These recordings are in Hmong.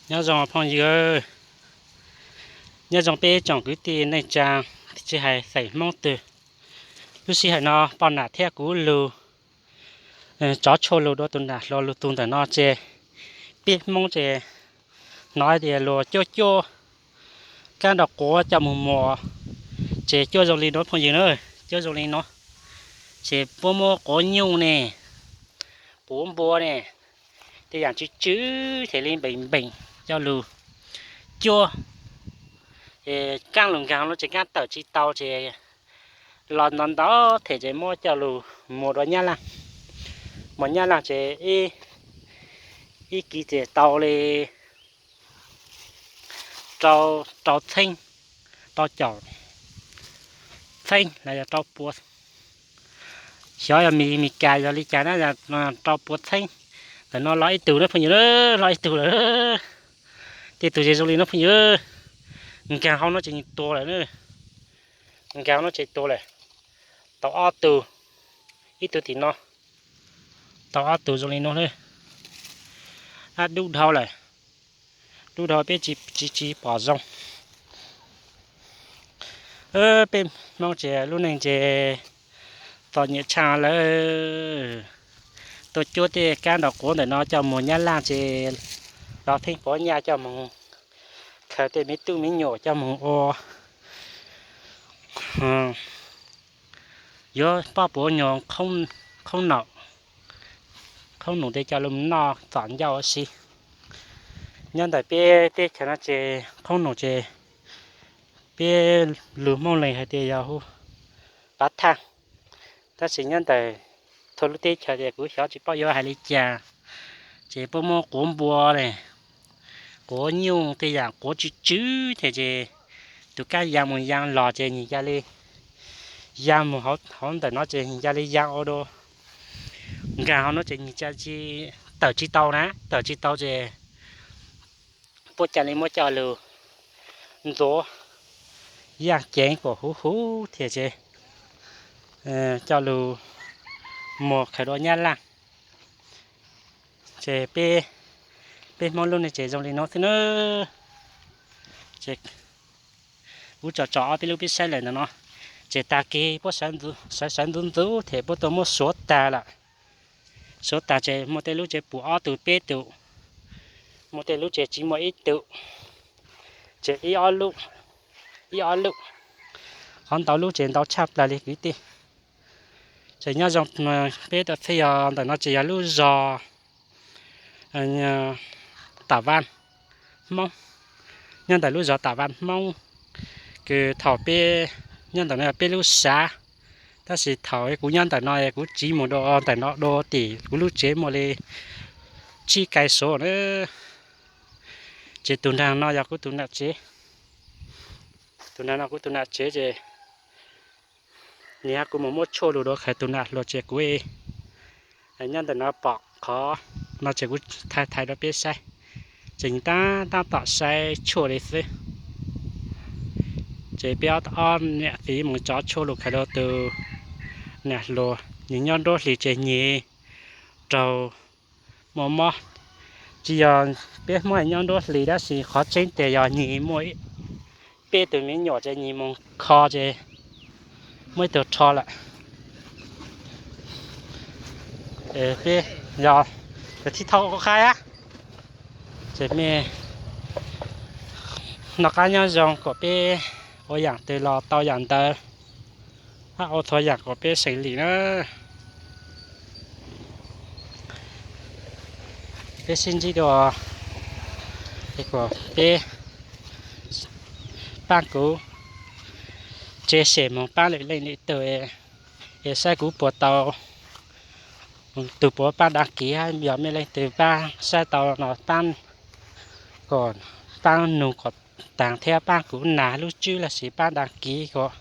Nyob zoo phooj ywg, nyob zoo peb tsoom kwv tij neej tsa, tsis hais xeem Hmoob twg. Lub sij hawm no poj nam thiab kuv lug tsov tshuaj lug dua tus nam hluas lug tug ntawm no ces peb Hmoob ces hnov tias luag cuab cuab kab nroj quav coj mus muas, ces cuab zoo li no phooj ywg na, cuab zoo li no, ces puab muab quav nyuj ne, quav npua ne, tej yam tsw tsw thiaj li npeem npeem coj lug cuab, ces kaab lug nkaag no ces kaab tawm tsis tau ces los ntau ntau them ces muab coj lug muas dua Nyab Laaj. Muas Nyab Laaj ces ib kis ces tau li rau txheeb, rau caum txheeb los yog rau pua, xyov yog Mis Kas yog li cas na, rau pua txheeb. Ntawm no los ib tug na phooj ywg, los ib tug lawm. Tej tug ces zoo li no phooj ywg, nkaag hauv no ces tua lawm, nkaag hauv no ces tua lawm. Tau ob tug, ib tug tim no, tau ob tug zoo li no, ab dub dhau lawm, dub dhau peb tsis tsis pom zoo. Peb Hmoob ces lub neej ces txom nyem tshaj lawm. Tuaj cuab tej kab nroj quav ntawm no coj mus Nyab Laaj ces los theej puav nyaj coj mus khaws tej me tub me nyuam coj mus ua, yuav poj puav nyuag khoob num, khoob num tej coj lug noj txom ncauj ua si. Nyob ntawm peb teb chaws no ces khoob num ces peb lug Hmoob leeg hais tias yog hu pav thaj, tab sis nyob ntawm txhua lub teb chaws ces kuv xyov tsis paub yuav hais li cas, ces puab muab quav npua ne, quav nyuj tej yam quav tsw tsw thiab ces tus kab ya mus ya los ces nyias ca li ya mus hauv ntawm no ces nyias ca li ya ua dua, nkaag hauv no ces nyias ca li tawm tsis tau na, tawm tsis tau ces puab ca li muab coj lug ntxuav yaaj ceev kom huv huv thiab ces coj lug muag khaws dua Nyab Laaj. Ces peb Hmoob lub neej ces zoo li no xwb na. Ces kuv tsom tsom ob peb lub peb saib lawm ntawm no, ces tag kis puab sawv ntxuv ntxuv thiab puab tuaj muab suav tag lawm. Suav tag ces muaj tej lub ces pum ob tug peb tug, muaj tej lub ces tsis muaj ib tug, ces ib ob lub, ib ob lub, qhov ntau lub ces ntau tshaj plawg li kwv tij. Ces nyob zoo peb tau txhij yog ntawm no ces yog lub zos Tam Vaj Hmoob, nyob ntawm lub zos Tam Vaj Hmoob, kws thaum peb nyob ntawm no yog peb lub sav, tab sis thaum kuv nyob ntawm no kuv tsiv mus dua ntawm no dua tim kuv lub tsev muaj li tsib kais sov na. Ces tus nraag no yog kuv tus nam tsev, tus nraag no kuv tus nam tsev ces nws hab kuv mus muab tshuaj lug dua khaws tus nam hluas ces kuv nyob ntawm no pom qhov no ces kuv thaij thaij rau peb saib, ces nws tab tab tom saib tshuaj li xwb. Ces peb ob niam txiv mus tsov tshuaj lug khaws dua tus nam hluas, nws nyob nruab hlis ces nyias raug muaj mob. Tsis yog peb Hmoob nyob nruab hlis tab sis qhov tseeb tias yog nyias muaj peb tug me nyuam ces nyias mus kho ces muaj ib tug rho lawm. Peb yog tib thauj ua qhaib, ces mej noj qab nyob zoo kom peb ua yaam twg los tau yaam ntawd, hab ua txhua yaam kom peb xeem lim na. Peb sib ntsib dua, es kom peb paab kuv tse xem moog paab lwm leej lwm tug, es saib kuv puas tau, tug puas paab dag kis hab yog mej leej twg paab saib tau no paab, kom paab nug kom taag thiab paab kuv nas lub tswb lossis paab dag kis kom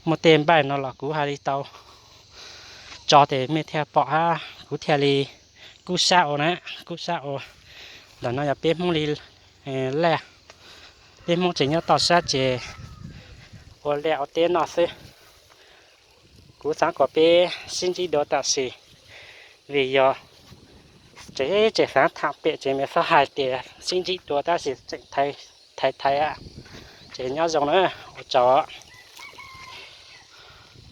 muaj tej npaij no los kuv hab li tau tso tes mej thiaj pom hab kuv thiaj li kub sab ua na, kub sab ua. Ntawm no yog peb Hmoob li laj, peb Hmoob tseem nyob toj sab ces ua laj ua teb noj xwb. Kuv xaav kom peb sib ntsib dua tam sim, vim yog Ces tseem xav tham pem ces me xob hais tias sib ntsib dua tab sis tseem thaiv thaiv, ces nyob zoo na, ua tsaug.